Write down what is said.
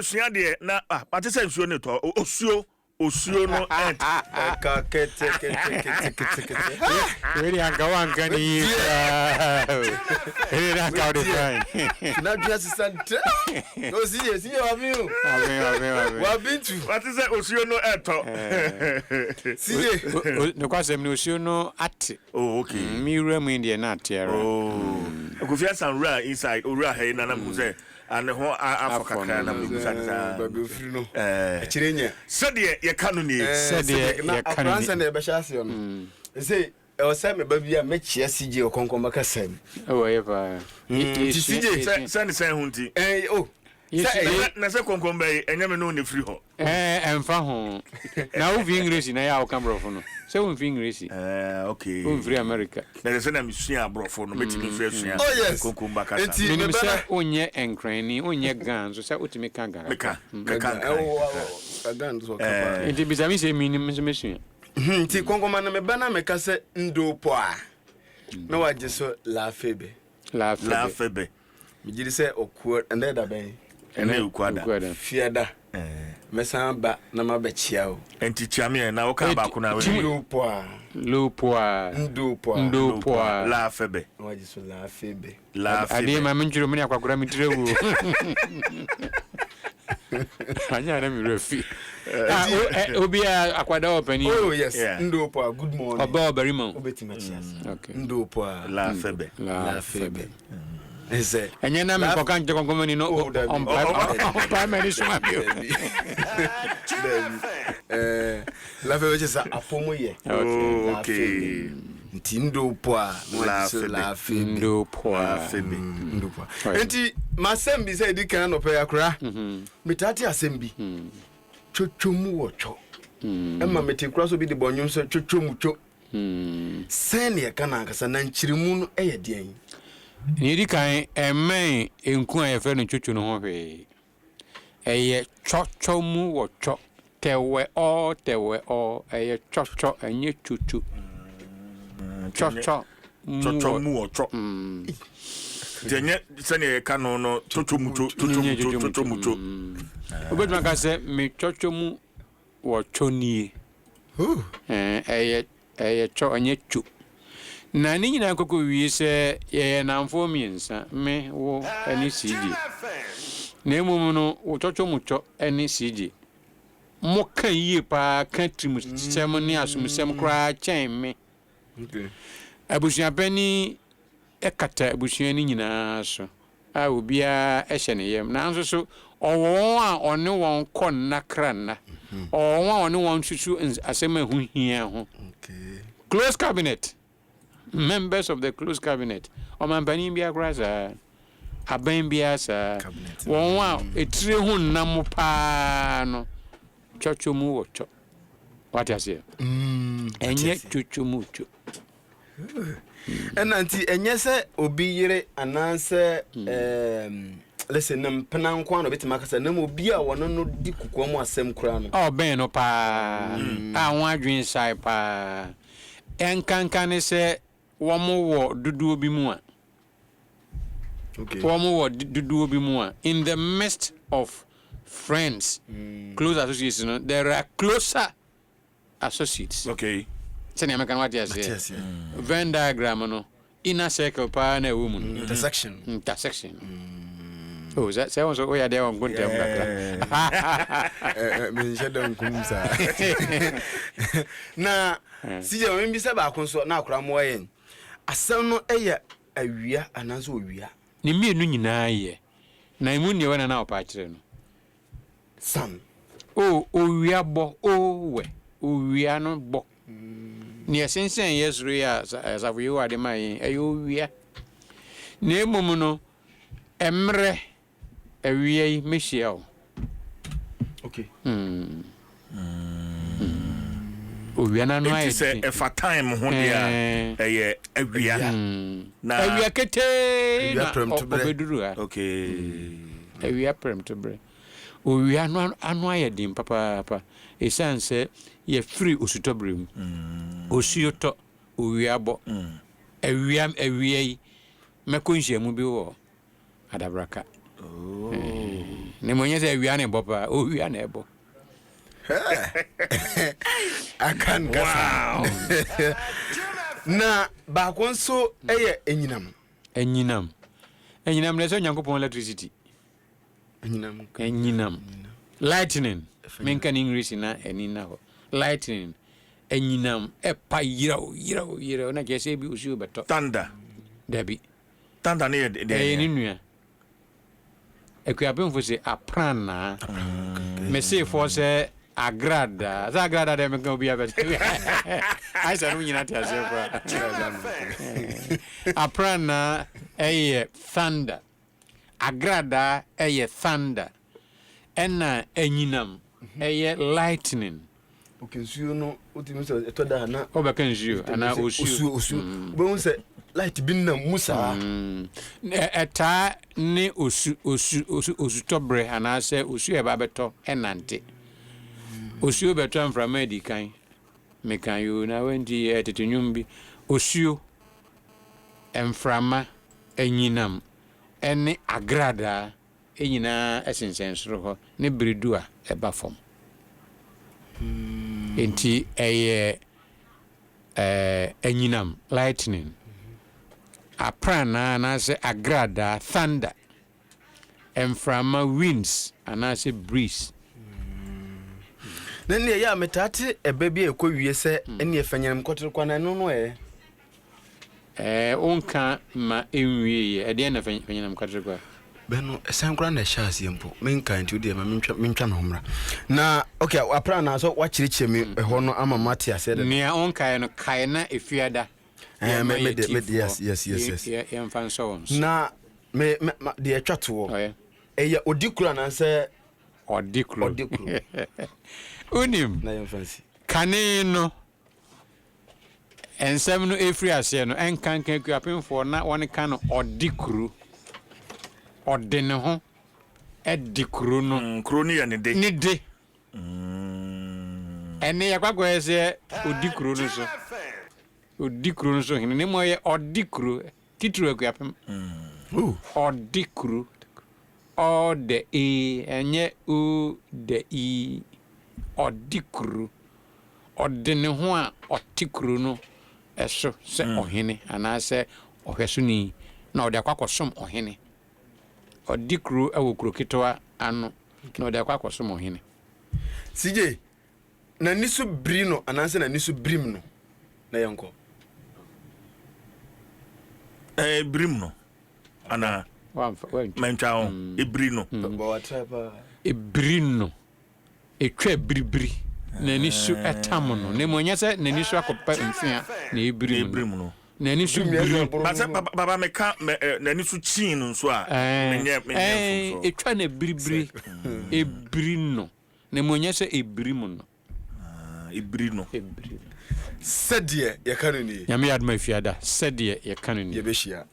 Yɛbɛsua deɛ na ah, mate sɛ nsuo no tɔ. Osuo, osuo no ɛnt. Ɛka kete kete kete kete kete. Wei deɛ anka woanka ne yie koraa o. Wei deɛ na anka wode fine. Sinadua sisa ntrɛ. No siye siye wabi o. Waben waben waben. Wabi tu. Mate sɛ osuo no ɛtɔ. Siye. Nokwasɛm no osuo no ate. Oh okay. Me wura mu yi deɛ na ate ara. Oh. Kofi Asan wura inside owura ha yi na na mehu sɛ a ne ho afɔ kakra na mebisa no saa. Baabi ofiri no. Akyire nyɛ. Sɛdeɛ yɛka no nie. Sɛdeɛ yɛka no nie. Na sɛdeɛ yɛbɛhyɛ aseɛ no. Ɛsɛ ɛwɔ sɛ meba bi a mɛkyia CJ Okonkwo bɛkasa mu. Ɛwɔ yɛ paa. Nti CJ. Sɛ sɛ ne sɛn ho nti. Ɛɛ o. Sɛ ɛyɛ. Na sɛ kɔnkɔn bɛyi ɛnyɛ me ne wo na ɛfiri hɔ. Ɛɛ ɛmfa ho. Na wofi Englesi na ɛyɛ a woka borɔfo no. Sɛ womfi Englesi. Ɛɛ okay. Womfiri America. Na ɛsɛ sɛ na mesua aborɔfo no mɛtumi nso asua Oh yes. konkomba kasa. Nti Menim meba sɛ na. wonyɛ Nkranni, wonyɛ Ga nso sɛ wotumi ka Ga Meka, kakra. meka Nkran. Ga nso ɔka paa. Nti bisa me sɛ menim nso mɛsua. Nti kɔnkɔnma no meba na meka sɛ ndo pɔ a na wagye so laafebe. Laafebe. Laafebe. Megye di sɛ okuo ɛnɛ da bɛn? Ɛnɛ yɛ Okuada. Fiada. Mɛsan aba na mabɛkyia wo. Nti kyia me ɛ na wokaa baako no a. Lupoa. Lupoa. Ndopoa. Ndopoa. Laafebe. Na wagye so laafebe. Laafebe. Adeɛ ma mentwerɛ mu ne akwakora me tiri awu. Anyɛ a na me werɛ fi. Obiara akwadaa ɔpanin. Oh yes. Ndopoa good morning. Ɔbaa ɔbarima. Wobɛtumi akyia so. Okay. Ndopoa. Laafebe. Laafebe. Sɛ. Ɛnyɛ na mekɔka nkyɛ kɔnkɔmani no Oh, dabi. ɔmpae m'ani so ma bio. Dabi. Dabi. Eh, Laafebe kyerɛ sɛ apɔ mu yɛ. Oh, okay. Nti Ndopoa na wagye so Laafebe. Laafebe. Ndopoa. Laafebe. Ndopoa. Nti m'asɛm bi sɛ ɛdi kan anɔpa yi akora. Metaa te asɛm bi. Twotwo mu wɔ twɔ. Ɛma mete kora sɛ obi de bɔ nnwom sɛ twotwo mu two. Sɛn na yɛka no ankasa, na nkyeremu no yɛ deɛn? Nea edi kan, ɛmmɛn nku a yɛfrɛ no twotwo no ho hwee. Ɛyɛ twɔtwɔ mu wɔ twɔ. Tɛwɛ ɔ, tɛwɛ ɔ. Ɛyɛ twɔtwɔ, ɛnyɛ twotwo. Twɔtwɔ mu wɔ. Twɔtwɔ mu wɔ twɔ. Nti ɛnyɛ sɛnea yɛka no no twotwo mu two, twotwo mu two, twotwo mu two. Wobɛtumi aka sɛ me twɔtwɔ mu wɔ twɔ nie. Ɛyɛ ɛyɛ twɔ, ɛnyɛ two. Na ne nyinaa kɔkɔ wie sɛ yɛyɛ nnamfoɔ mmiɛnsa, me, wo ne CJ. Na mmom no, wo twɔtwɔ mu twɔ ne CJ. Moka yie paa ka tirimsɛm ne asomsɛm koraa kyɛn me. Abusuapanin kata abusua no nyinaa so a obiara hyɛ ne yam. Nanso so ɔwɔ wɔn a ɔne wɔn kɔ nna kra nna? Ɔwɔ wɔn a ɔne wɔn susu asɛm a ɛho hia ho? Close cabinet, members of the close cabinet, ɔmampanin biara koraa saa, aban biara saa, wɔn a etire ho nna mo paa no, twɔtwɔ mu wɔ twɔ. Wate aseɛ? Ɛnyɛ twotwo mu two. Ɛna nti ɛnyɛ sɛ obi yere anaasɛ ɛɛm listen ne mpena nko ara na obetumi akasa na mmom obi a wɔne no di kokoa mu asɛm koraa no. A ɔbɛn no paa a wɔn adwene sae paa ɛnkanka ne sɛ wɔn wɔ dodoɔ bi mu a Okay. wɔn wɔ dodoɔ bi mu a in the midst of friends close associates no there are closer associates. Okay. Sɛnea meka no wate aseɛ. Venn diagram no inner circle paa na ɛwɔ mu no. Intersection. Intersection. Mm. Oh, sɛ sɛ wɔn so woyɛ adeɛ wɔn nko ntɛm kakra. Menhyɛ dɛ nkum saa. Na sijɛ wɔn bisa baako nso na akora mmoa yɛn. Asɛm no yɛ awia anaasɛ owia? Ne mmienu nyinaa yɛ. Na emu nea ɛwɔ na na ɔpa akyerɛ no. San. O owia bɔ, o wɛ, owia no bɔ. Nea ɛsensɛn yɛn soro yi a Asafo Yehowa de ma yɛn, ɛyɛ owia. Na mmom no, mmerɛ, awia yi, mɛhyia wo. Okay. Mm. Owia no ano ayɛ Nti sɛ ɛfa time ho deɛ a, ɛyɛ awia. Na awia ketee na ɔbɛduru ha. Okay. Awia prɛmtoberɛ. Owia no ano ayɛ den papaapa ɛsiane sɛ yɛfiri osutɔberɛ mu. Osuo tɔ, owia bɔ. Awia awia yi, mɛkɔ nhyiamu bi wɔ Adabraka. Na mmom ɛnyɛ sɛ awia na ɛbɔ paa, owia na ɛbɔ. Akan kasa. Na baako nso yɛ anyinam. Anyinam. Anyinam na ɛsɛ Onyankopɔn electricity. Anyinam. Anyinam. Lightning. Menka ne English na ani na hɔ. Lightning. Anyinam ɛpa yiraw yiraw yiraw na kyerɛ sɛ ebi osuo bɛtɔ. Thunder. Dabi. Thunder ne yɛ deɛ. Ɛyɛ ne nua. Akuapemfo se aprannaa. Meseefoɔ sɛ agradaa. Sɛ agradaa deɛ meka obi abɛte. Ayɛ sɛ no nyina te aseɛ koraa. Aprannaa ɛyɛ thunder. Agradaa ɛyɛ thunder. Ɛna anyinam ɛyɛ lightning. Ok nsuo no wotumi sɛ ɛtɔ da a na. Wobɛka nsuo anaa osuo. Osuo osuo mm. Wobɛhu sɛ light bi nam mu saa. Mm. Ɛtaa ne osu osu osu osutɔ berɛ anaasɛ osuo a ɛba bɛtɔ ɛnante. Osuo bɛtɔ a mframa adi kan. Meka yoo na wanti yɛ tete nnwom bi. Osuo, mframa, anyinam ɛne agradaa. nyinaa sensɛn soro hɔ ne bere du a ɛba fam. Enti ɛyɛ anyinam, lightning, aprannaa anaasɛ agradaa, thunder, mframa, winds, anaasɛ breeze. Na nea ɛyɛ a metaa te ɛbɛ bi a ɛkɔ wie sɛ ɛnneɛ fa nyinam kɔtere kwa na ɛno no ɛ. Ɛɛ, wonka ma ɛnwieeɛ. Ɛdeɛn na fanyinam kwaterekwa? Bɛ no, ɛsan koraa na ɛhyɛ aseɛ mpo. Menkae nti wodeɛ ma mentwa mentwa me ho mmra. Na ok, aprɛ anaa sɛ woakyerɛkyerɛ me ɛhɔ no ama mate aseɛ dada. Nea wonkaeɛ no, kae na Efiada Ɛɛ, yɛmma me me yɛn deɛ me deɛ yes atiefoɔ yes yes yes. yɛ yɛmfa nsɔ wɔn so. Na me me ma deɛ ɛtwa toɔ, Ɔyɛ. ɛyɛ ɔdi kuro anaasɛ Ɔde kuro. ɔde kuro? Wonim, Na yɛmfa nsi. kane no, Nsɛm no ɛfiri aseɛ no, ɛnkanka Akuapemfoɔ na wɔn ka no ɔde kuro. Ɔde ne ho de kuro no. Mm, kuro no yɛ ne de. Ne de. Ɛnne yɛkɔ akɔyɛ sɛ ɔdi kuro no so. Ɔdi kuro no so hene. Ne mmom ɛyɛ ɔde kuro. Titiriw Akuapem. Ɔde kuro. Ɔ dɛ e, ɛnyɛ o dɛ i. Ɔde kuro. Ɔde ne ho a ɔte kuro no so sɛ ɔhene anaasɛ ɔhwɛsoni na ɔde akɔ akɔsom ɔhene. Ɔde kuro wɔ kuro ketewa ano na ɔde akɔ akɔsom ɔhene. CJ, n'ani so biri no anaasɛ n'ani so birim no na yɛnkɔ. Ɛɛ birim no anaa? Mantwa ho. Ebiri no. Ebiri no. Etwa biribiri, n'ani so tam no, na mmom ɛnyɛ sɛ n'ani so akɔpa mfe a na ebirim no. N'ani so biri. Ba sɛ baba meka n'ani so kyii no nso a, menyɛ menyɛ mfomso. Etwa na biribiri, ebiri no, na mmom ɛnyɛ sɛ ebirim no. Ebiri no. Ebiri no. Sɛdeɛ yɛka no nie. Nyame yɛ adom a Efiada, sɛdeɛ yɛka no nie. Yɛbɛhyia.